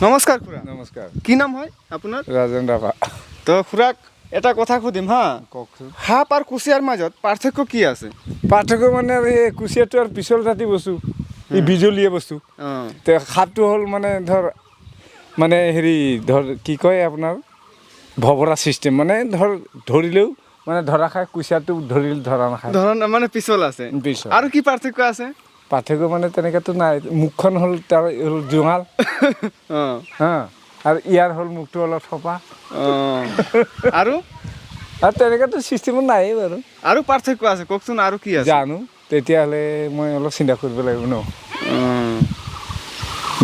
নমস্কাৰ খুৰা। নমস্কাৰ। কি নাম হয় আপোনাৰ? ৰাজেন ৰাভা। তো খুৰাক এটা কথা সুধিম হা। কওকচোন। সাপ আৰু কুচিয়াৰ মাজত পাৰ্থক্য কি আছে? পাৰ্থক্য মানে আৰু এই কুচিয়াটো আৰু পিছল জাতি বস্তু, ই বিজলীয়া বস্তু। তে সাপটো হ'ল মানে ধৰ মানে হেৰি ধৰ কি কয় আপোনাৰ ভবৰা ছিষ্টেম, মানে ধৰ ধৰিলেও মানে ধৰা খায়, কুচিয়াটো ধৰিলে ধৰা নাখায়। ধৰণ মানে পিছল আছে। পিছল। আৰু কি পাৰ্থক্য আছে? পাৰ্থক্য মানে তেনেকেতো নাই। মুখখন হ'ল তাৰ হ'ল জোঙাল। হা, আৰু ইয়াৰ হ'ল মুখটো অলপ থপা। আৰু? আৰু তেনেকেতো ছিষ্টেমত নায়েই বাৰু। আৰু পাৰ্থক্য আছে, কওকচোন আৰু কি আছে? জানো, তেতিয়াহ'লে মই অলপ চিন্তা কৰিব লাগিব ন।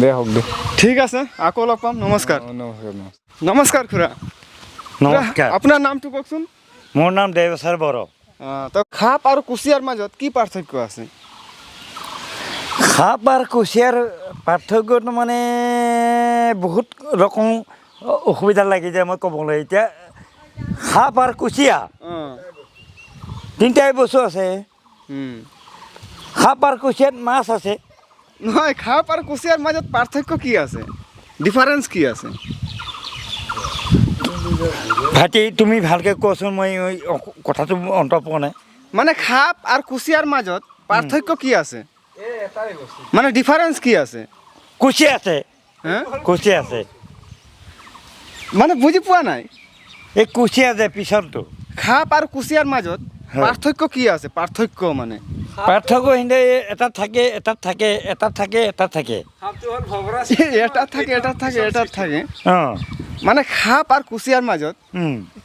দে হওক দে। ঠিক আছে, আকৌ লগ পাম। নমস্কাৰ। অঁ, নমস্কাৰ, নমস্কাৰ। নমস্কাৰ খুৰা। নমস্কাৰ। আপোনাৰ নামটো কওকচোন। মোৰ নাম দেৱেশ্বৰ বড়ো। তো সাপ আৰু কুচিয়াৰ মাজত কি পাৰ্থক্য আছে? সাপ আৰু কুচিয়াৰ পাৰ্থক্যটো মানে বহুত ৰকম অসুবিধা লাগি যায় মই ক'বলৈ। এতিয়া সাপ আৰু কুচিয়া তিনিটাই বস্তু আছে। সাপ আৰু কুচিয়াত মাছ আছে। নহয়, সাপ আৰু কুচিয়াৰ মাজত পাৰ্থক্য কি আছে? ডিফাৰেঞ্চ কি আছে? ভাইটি, তুমি ভালকৈ কোৱাচোন, মই কথাটো অন্ত পোৱা নাই। মানে সাপ আৰু কুচিয়াৰ মাজত পাৰ্থক্য কি আছে, মানে ডিফাৰেঞ্চ কি আছে? কুচিয়া আছে। হে? কুচিয়া আছে। মানে বুজি পোৱা নাই। এই কুচিয়া যে পিছলটো। সাপ আৰু কুচিয়াৰ মাজত হয়। পাৰ্থক্য কি আছে? পাৰ্থক্য মানে পাৰ্থক্য সিহঁতে এটাত থাকে, এটাত থাকে, এটাত থাকে, এটাত থাকে। এটাত থাকে, এটাত থাকে, এটাত থাকে। অঁ। মানে সাপ আৰু কুচিয়াৰ মাজত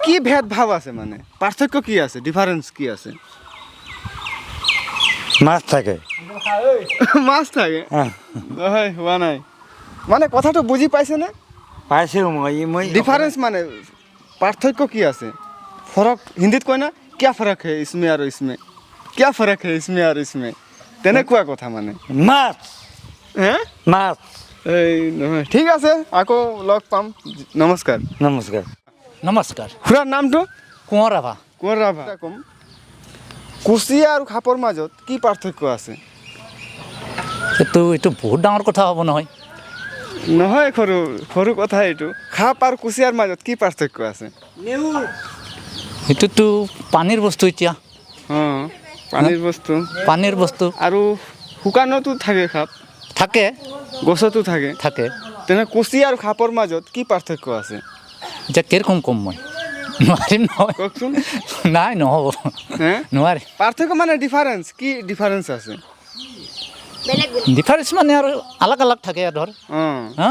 কি ভেদভাৱ আছে, মানে পাৰ্থক্য কি আছে, ডিফাৰেঞ্চ কি আছে? মাছ থাকে। মাছ থাকে? অঁ। নহয়, হোৱা নাই। মানে কথাটো বুজি পাইছেনে? পাইছোঁ মই। ডিফাৰেঞ্চ মানে পাৰ্থক্য কি আছে, ফৰক হিন্দীত কয় না, क्या फरक है इसमें और इसमें, क्या फरक है इसमें और इसमें, তেনেকুৱা কথা মানে। মাছ। হে? মাছ। এই নহয়। ঠিক আছে, আকৌ লগ পাম। নমস্কাৰ। নমস্কাৰ। নমস্কাৰ। খুৰাৰ নামটো? কোঁৱৰ ৰাভা। কোঁৱৰ ৰাভা। কম, কুচিয়া আৰু সাপৰ মাজত কি পাৰ্থক্য আছে? এইটো বহুত ডাঙৰ কথা হ'ব নহয়। নহয়, সৰু সৰু কথা এইটো। সাপ আৰু কুচিয়াৰ মাজত কি পাৰ্থক্য আছে? সেইটোতো পানীৰ বস্তু এতিয়া। অঁ, পানীৰ বস্তু। পানীৰ বস্তু। আৰু শুকানতো থাকে সাপ। থাকে। গছতো থাকে। থাকে। তেনে কুচিয়া আৰু সাপৰ মাজত কি পাৰ্থক্য আছে? এতিয়া কিৰকম ক'ম মই নোৱাৰিম নহয়। কওকচোন। নাই, নহ'ব। হে? নোৱাৰি। পাৰ্থক্য মানে ডিফাৰেঞ্চ, কি ডিফাৰেঞ্চ আছে? ডিফাৰেঞ্চ মানে আৰু আলাগ আলাগ থাকে ধৰ। হা,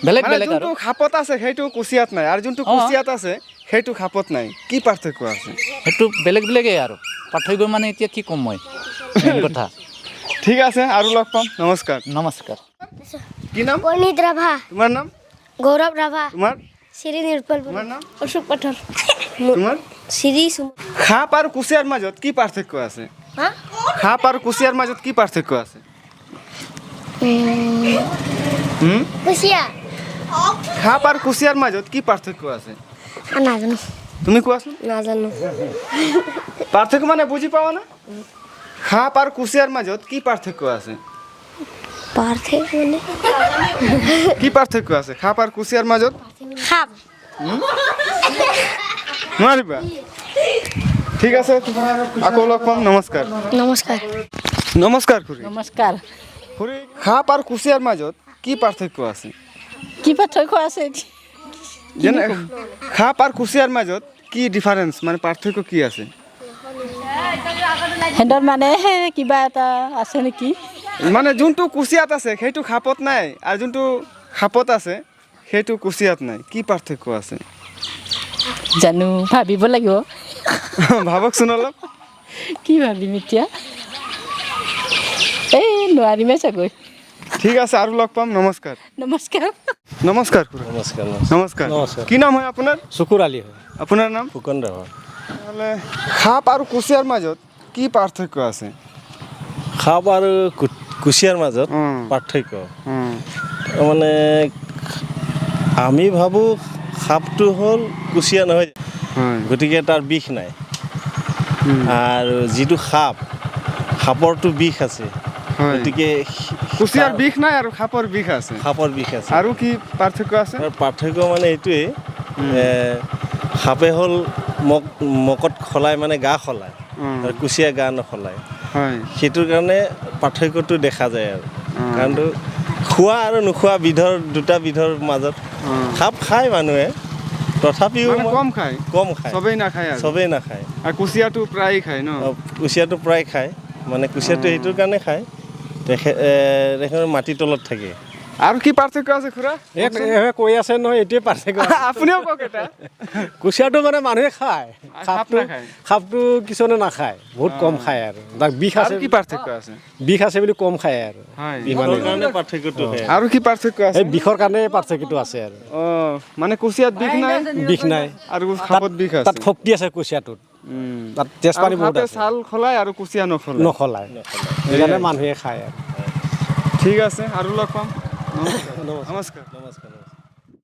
বেলেগ মানে বেলেগ আৰু। যোনটো সাপত আছে সেইটো কুচিয়াত নাই, আৰু যোনটো কুচিয়াত আছে সেইটো সাপত নাই, কি পাৰ্থক্য আছে? সেইটো বেলেগ বেলেগেই আৰু পাৰ্থক্য মানে এতিয়া কি ক'ম মই মেইন কথা। ঠিক আছে, আৰু লগ পাম। নমস্কাৰ। নমস্কাৰ। কি নাম? পৰিণীত ৰাভা। তোমাৰ নাম? গৌৰৱ ৰাভা। তোমাৰ? শ্ৰী নিৰুৎপল। তোমাৰ নাম? অশোক পাঠৰ। তোমাৰ? শ্ৰী সুমন। সাপ আৰু কুচিয়াৰ মাজত কি পাৰ্থক্য আছে? হা? সাপ আৰু কুচিয়াৰ মাজত কি পাৰ্থক্য আছে? কুচিয়া। সাপ আৰু কুচিয়াৰ মাজত কি পাৰ্থক্য আছে? নাজানো। তুমি কোৱাচোন। নাজানো। পাৰ্থক্য মানে বুজি পাৱা না? সাপ আৰু কুচিয়াৰ মাজত কি পাৰ্থক্য আছে? পাৰ্থক্য মানে কি পাৰ্থক্য আছে সাপ আৰু কুচিয়াৰ মাজত? সাপ। নোৱাৰিবা। ঠিক আছে, আকৌ লগ পাম। নমস্কাৰ। নমস্কাৰ। নমস্কাৰ খুৰী। নমস্কাৰ। খুৰী, সাপ আৰু কুচিয়াৰ মাজত কি পাৰ্থক্য আছে? কি পাৰ্থক্য আছে? যেনে সাপ আৰু কুচিয়াৰ মাজত কি ডিফাৰেঞ্চ, মানে পাৰ্থক্য কি আছে? সিহঁতৰ মানে কিবা এটা আছে নেকি? মানে যোনটো কুচিয়াত আছে সেইটো সাপত নাই, আৰু যোনটো সাপত আছে সেইটো কুচিয়াত নাই, কি পাৰ্থক্য আছে? জানো, ভাবিব লাগিব। ভাবকচোন অলপ। কি ভাবিম এতিয়া? এই নোৱাৰিমে চাগৈ। ঠিক আছে, আৰু লগ পাম। নমস্কাৰ। নমস্কাৰ। নমস্কাৰ খুৰা। নমস্কাৰ। নমস্কাৰ। নমস্কাৰ। কি নাম হয় আপোনাৰ? শুকুৰ আলী হয়। আপোনাৰ নাম? ফুকন ৰাভা। নহ'লে সাপ আৰু কুচিয়াৰ মাজত কি পাৰ্থক্য আছে? সাপ আৰু কুচিয়াৰ মাজত পাৰ্থক্য মানে আমি ভাবোঁ সাপটো হ'ল কুচিয়া নহয়, গতিকে তাৰ বিষ নাই, আৰু যিটো সাপ, সাপৰটো বিষ আছে। হয়। গতিকে কুচিয়াৰ বিষ নাই আৰু সাপৰ বিষ আছে। সাপৰ বিষ আছে। আৰু কি পাৰ্থক্য আছে? আৰু পাৰ্থক্য মানে এইটোৱেই, সাপে হ'ল মকত সলাই, মানে গা সলায়, আৰু কুচিয়া গা নসলায়। সেইটোৰ কাৰণে পাৰ্থক্যটো দেখা যায় আৰু কাৰণটো খোৱা আৰু নোখোৱা বিধৰ দুটা বিধৰ মাজত। সাপ খায় মানুহে, তথাপিও মানে কম খায়। কম খায়। চবেই নাখায় আৰু। চবেই নাখায়। আৰু কুচিয়াটো প্ৰায় খায় ন? অ, কুচিয়াটো প্ৰায় খায়। মানে কুচিয়াটো সেইটোৰ কাৰণে খায়, তেখেতৰ মাটিৰ তলত থাকে। আৰু কি পাৰ্থক্য আছে খুৰা? কৈ আছে নহয়, এইটোৱে পাৰ্থক্য। আপুনিও কওক এটা। কুচিয়াটো মানে মানুহে খায়, সাপ সাপটো নাখায়। সাপটো কিছুমানে নাখায়, বহুত কম খায় আৰু তাক বিষ আৰু আছে। কি পাৰ্থক্য আছে? বিষ আছে বুলি কম খায় আৰু। বিষৰ কাৰণে পাৰ্থক্যটো হয়। আৰু কি পাৰ্থক্য আছে? এই বিষৰ কাৰণে পাৰ্থক্যটো আছে আৰু। অ, মানে কুচিয়াত বিষ নাই। বিষ নাই। আৰু সাপত বিষ আছে। তাত শক্তি আছে কুচিয়াটোত, তাত তেজ আৰু পানী বহুত সাপে আছে। ছাল খলাই আৰু কুচিয়া নখলায়। নখলায়, সেইকাৰণে মানুহে খায় আৰু। ঠিক আছে, আৰু লগ পাম। নমস্কাৰ। নমস্কাৰ, নমস্কাৰ।